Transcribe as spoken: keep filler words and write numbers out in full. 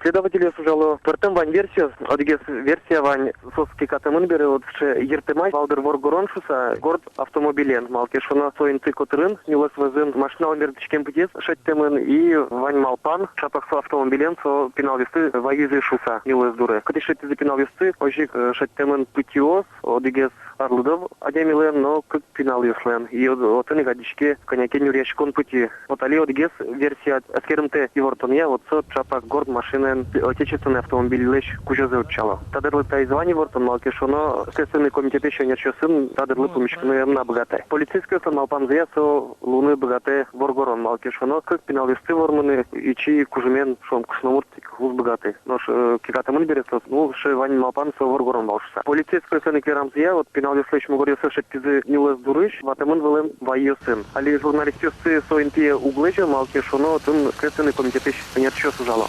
Следовательёс ужало. Пӧртэм вань версиос. Одӥгез версия вань, соос кекатэмын бере, вот сыӵе йыртэмась вал дыр воргорон шуыса горд автомобилен. Малы ке шуоно, со инты котырын нюлэс вӧзын машиналэн ветлӥськем пытьыез шедьтэмын, и вань малпан, ӵапак со автомобилен со пиналъёсты вайизы шуыса нюлэс дуры. Кытысь шедьтӥзы пиналъёсты? Озьы ик, э, шедьтэмын пытьыос, одӥгез арлыдо адямилэн но кык пиналъёслэн. И от-, отын ик адӟиське кӧня ке нюръяськон пытьы. Вот али одӥгез версия, эскеремтэ ивортонъя, вот со ӵапак горд машинаен, отечественный автомобильлэсь кузёзэ утчало. Та дырлы таиз вань ивортон, малы ке шуоно, Следственный комитетысь ӧнерчиосын та дырлы пумиськыны ӧм на быгатэ. Полицейскойёслэн малпамзыя, со луыны быгатэ воргорон, малы ке шуоно, кык пиналъёсты вормыны ичи кужымен, шуом, кышномурт ик уз быгаты. Нош, э, кекатэмын бере соос, ну, сыӵе вань малпан, со воргорон вал шуыса. Полицейскойёслэн ик верамзыя, вот пиналъёслэсь мугоръёссэс шедьтӥзы нюлэс дурысь, ватэмын вылэм вайёсын. Али журналистъёсты со интые уг лэзё, малы ке шуоно, отын Следственный комитетысь ӧнерчиос ужало.